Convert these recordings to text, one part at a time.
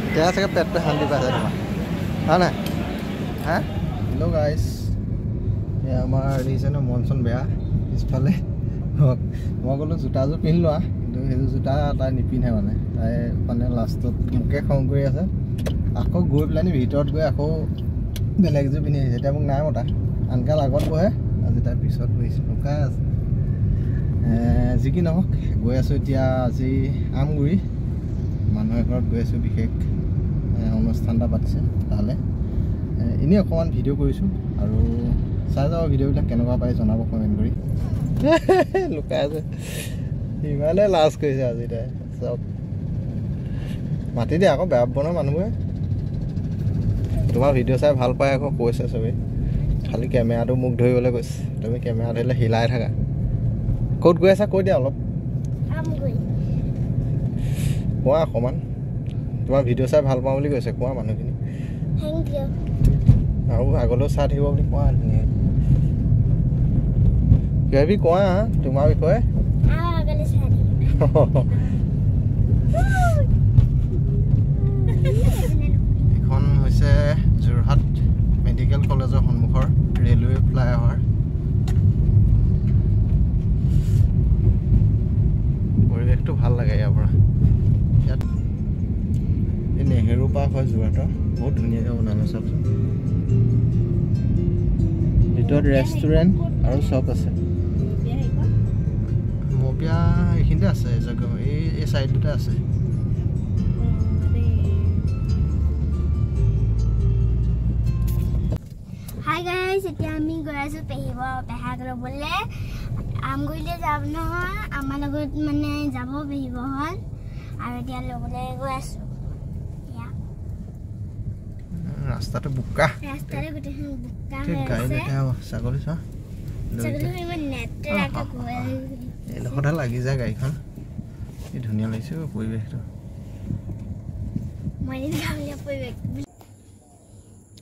এতিয়া চাগে পেটটো শান্তি পাইছে তোমাৰ, হয় নাই? হা, হেল্ল' গাইছ, এই আমাৰ দেখিছে ন মন চন বেয়া পিছফালে। মই ক'লোঁ জোতাযোৰ পিন্ধি লোৱা, কিন্তু সেইযোৰ জোতা তাই নিপিন্ধে, মানে তাই মানে লাষ্টত মোকে খং কৰি আছে। আকৌ গৈ পেলানি ভিতৰত গৈ আকৌ বেলেগ এযোৰ পিন্ধি আহিছে। এতিয়া মোক নাই মতা, আনকাল আগত বহে, আজি তাই পিছত বহিছে, লুকাই আছে। যি কি নহওক, গৈ আছোঁ এতিয়া আজি আমগুৰি মানুহ এঘৰত গৈ আছোঁ, বিশেষ অনুষ্ঠান এটা পাতিছে তালৈ। এনেই অকণমান ভিডিঅ' কৰিছোঁ আৰু চাই যাব ভিডিঅ'বিলাক কেনেকুৱা পাই জনাব কমেণ্ট কৰি। লুকাই আছে, ইমানে লাজ কৰিছে আজি তাই। চব মাতি দিয়ে আকৌ, বেয়া পাব নহয় মানুহবোৰে। তোমাৰ ভিডিঅ' চাই ভাল পায় আকৌ কৈছে চবেই, খালি কেমেৰাটো মোক ধৰিবলৈ কৈছে, তুমি কেমেৰা ধৰিলে হিলাই থাকা। ক'ত গৈ আছা কৈ দিয়া অলপ, কোৱা অকণমান। তোমাৰ ভিডিঅ' চাই ভাল পাওঁ বুলি কৈছে, কোৱা মানুহখিনি, আৰু আগলৈও চাই থাকিব বুলি কোৱা। ধুনীয়া কিবা কিবি কোৱা তোমাৰ বিষয়ে। এইখন হৈছে যোৰহাট মেডিকেল কলেজৰ সন্মুখৰ ৰেলৱে ফ্লাইঅভাৰ। পৰিৱেশটো ভাল লাগে ইয়াৰ পৰা। ইয়াত এই নেহেৰু পাৰ্ক হয় যোৰহাটৰ, বহুত ধুনীয়াকৈ বনালে চাওকচোন। ভিতৰত ৰেষ্টুৰেণ্ট আৰু চব আছে। মবিয়া এইখিনিতে আছে, এই চাইডটোতে আছে। হাই গাইজ, এতিয়া আমি গৈ আছোঁ পেহীব পেহাক ল'বলৈ। আমগুৰিলৈ যাম নহয়, আমাৰ লগত মানে যাব পেহীবহঁত, আৰু এতিয়া ল'বলৈ গৈ আছোঁ। ৰাস্তাটো বোকা, ৰাস্তাটো গোটেইখন বোকা হৈ আছে। ছাগলী চোৱা, এইডোখৰতে লাগি যায় গাড়ীখন। কি ধুনীয়া লাগিছে পৰিৱেশটো।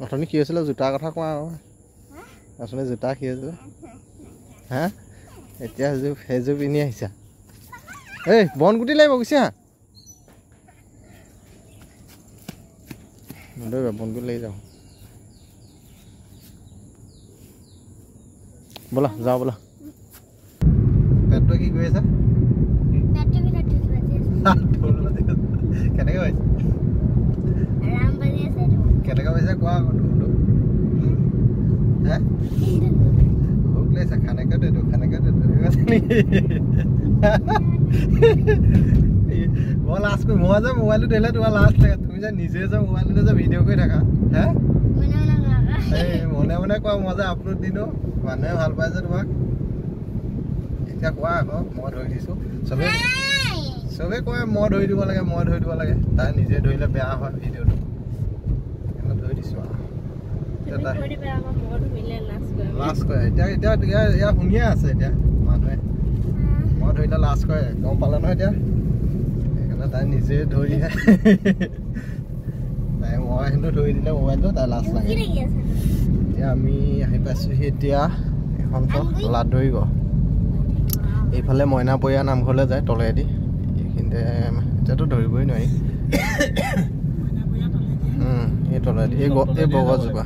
অথনি কি হৈছিলে জোতাৰ কথা কোৱা আকৌ, অথনি জোতা কি হৈছিলে? হা, এতিয়া সেইযোৰ পিন্ধি আহিছা। এই বনগুটি লাগিব, গুচি আহা, নদৌৰিবা, বনগুটি লাগি যাওঁ। ব'লা যাওঁ ব'লা। পেটটোৱে কি কৰি আছে? কেনেকৈ পাইছে? কেনেকৈ পাইছে কোৱা আকৌ ঢোলটো। হে, ভোক লাগিছে, খানেকে দে, খানেকে দে নেকি? মই লাজ কৰিম, মই যে মোবাইলটো ধৰিলে তোমাৰ লাজ লাগে, তুমি যে নিজে যে মোবাইলটো যে ভিডিঅ' কৰি থাকা। হে, এই মনে মনে কোৱা, মই যে আপলোড দিলোঁ, মানুহে ভাল পায় যে তোমাক। এতিয়া কোৱা আকৌ, মই ধৰি দিছোঁ। চবেই চবেই কয় মই ধৰি দিব লাগে, মই ধৰি দিব লাগে, তাই নিজে ধৰিলে বেয়া হয় ভিডিঅ'টো, সেইকাৰণে ধৰি দিছোঁ আৰু। লাজ কৰে এতিয়া, এতিয়া ইয়াত শুনিয়ে আছে এতিয়া মানুহে, মই ধৰিলে লাজ কৰে, গম পালে নহয় এতিয়া। সেইকাৰণে তাই নিজে ধৰিহে, তাই মই কিন্তু ধৰি দিলে মোবাইলটো তাই লাজ লাগে। এতিয়া আমি আহি পাইছোঁহি এতিয়া এখন লাদৈগড়। এইফালে মইনাপৰীয়া নামঘৰলৈ যায় তলেদি, এইখিনিতে এতিয়াতো ধৰিবই নোৱাৰি। এই তলেদি এই বগজোপা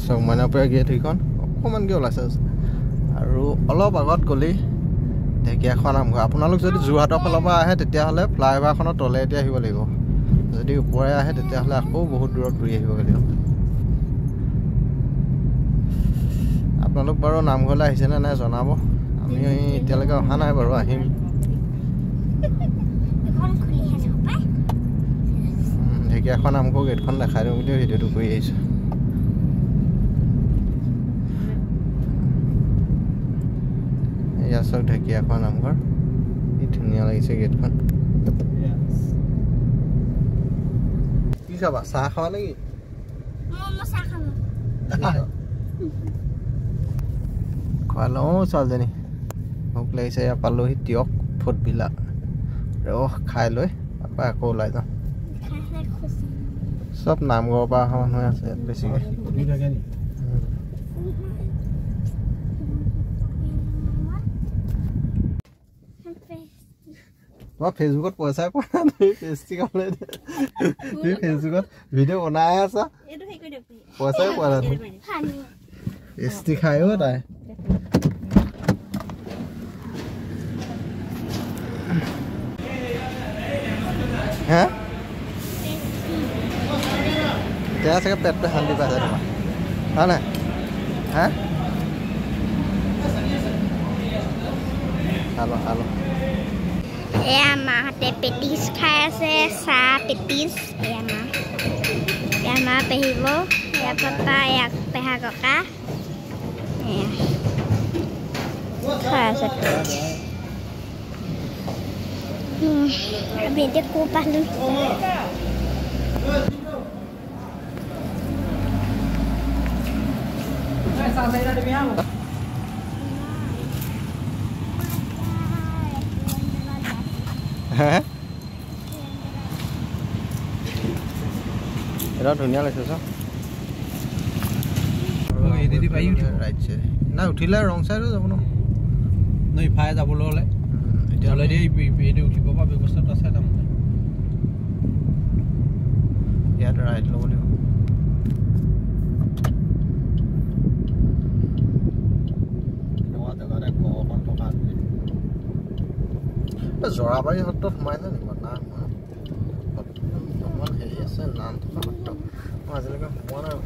চাওক, মইনাপৰীয়া গেট সেইখন অকণমানকৈ ওলাইছে। আৰু অলপ আগত গ'লেই ঢেকীয়াখোৱা নামঘৰ। আপোনালোক যদি যোৰহাটৰ ফালৰ পৰা আহে তেতিয়াহ'লে ফ্লাইঅভাৰখনৰ তলেদি আহিব লাগিব, যদি ওপৰে আহে তেতিয়াহ'লে আকৌ বহুত দূৰত ঘূৰি আহিব লাগিব। আপোনালোক বাৰু নামঘৰলৈ আহিছেনে নাই জনাব। আমি এতিয়ালৈকে অহা নাই বাৰু, আহিম। ঢেকীয়াখোৱা নামঘৰ গেটখন দেখাই দিওঁ বুলি ভিডিঅ'টো কৰি আহিছোঁ। এয়া চাওক ঢেকীয়াখোৱা নামঘৰ, কি ধুনীয়া লাগিছে গেটখন। কি খাবা, চাহ খাবা নেকি? খোৱা লওঁ ছোৱালীজনী, ভোক লাগিছে। এয়া পালোহি তিয়ক ফুটবিলা, ৰহ খাই লৈ তাৰপৰা আকৌ ওলাই যাওঁ। চব নামঘৰৰ পৰা অহা মানুহে আছে ইয়াত বেছিকৈ। তোমাৰ ফেচবুকত পইচাই পোৱা নাই, তুমি পেষ্ট্ৰি খাবলৈ, তুমি ফেচবুকত ভিডিঅ' বনাই আছা, পইচাই পোৱা নাই। পেষ্ট্ৰি খায়ো তাই। হে, এতিয়া চাগে পেটটো শান্তি পাইছে তোমাৰ, হয় নাই? হা, খালো খালো। এয়া মাহঁতে পেটিছ খাই আছে, চাহ পেটিছ। এয়া মা, এয়া মা পেহিব, এয়া পাপা, এয়া পেহা ককা, এয়া খাই আছে। আমি এতিয়া ক'ৰ পালোঁ? এটা ধুনীয়া লাগিছে চা। ৰাইট চাইড নাই উঠিলে ৰং চাইডো যাব ন? ইফালে যাবলৈ হ'লে তেতিয়াহ'লে উঠিব পৰা ব্যৱস্থাটো আছে তাৰমানে। ইয়াত ৰাইড ল'ব লাগিব। জৰাবাৰী সত্ৰত সোমাইছে নেকি? নাই, অকণমান হেৰি আছে, নাম থকা সত্ৰ মই আজিলৈকে সোমোৱা নাই।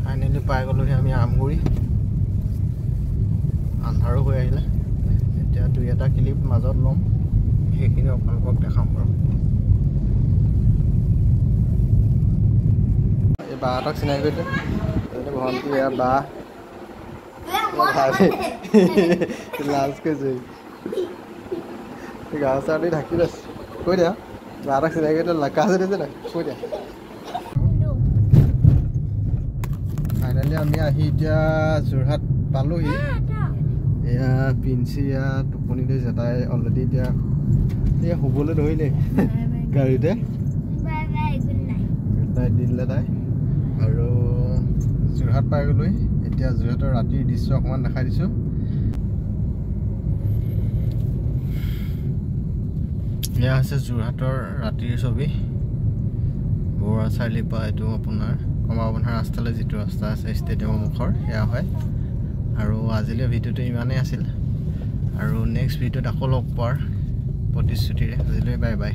ফাইনেলি পাই গ'লোহি আমি আমগুৰি। আন্ধাৰো হৈ আহিলে। এতিয়া দুই এটা ক্লিপ মাজত ল'ম, সেইখিনি আপোনালোকক দেখাম বাৰু। এই বাহঁতক চিনাকি কৰি দিলে, ভণ্টি, এয়া বা, লাজ কৰিছে, গাঁও চাহ দি ঢাকি লৈছে। কৈ দিয়া, বাহঁতক চিনাকি কৰি দিলে, লাকা আছে দিছে নাই, কৈ দিয়া। ফাইনেলি আমি আহি এতিয়া যোৰহাট পালোহি। এয়া পিঞ্চি, এয়া টোপনি ধৰিছে তাই অলৰেডি, এতিয়া এই শুবলৈ ধৰিলে গাড়ীতে, গুড নাইট দি দিলে তাই। আৰু যোৰহাট পাই গ'লোহি। এতিয়া যোৰহাটৰ ৰাতিৰ দৃশ্য অকণমান দেখাই দিছোঁ। এয়া হৈছে যোৰহাটৰ ৰাতিৰ ছবি। বৰুৱা চাৰিআলিৰ পৰা এইটো আপোনাৰ কমাবন্ধা ৰাস্তালৈ যিটো ৰাস্তা আছে ষ্টেডিয়ামৰ মুখৰ, সেয়া হয়। আৰু আজিলৈ ভিডিঅ'টো ইমানেই আছিল, আৰু নেক্সট ভিডিঅ'ত আকৌ লগ পোৱাৰ প্ৰতিশ্ৰুতিৰে আজিলৈ বাই বাই।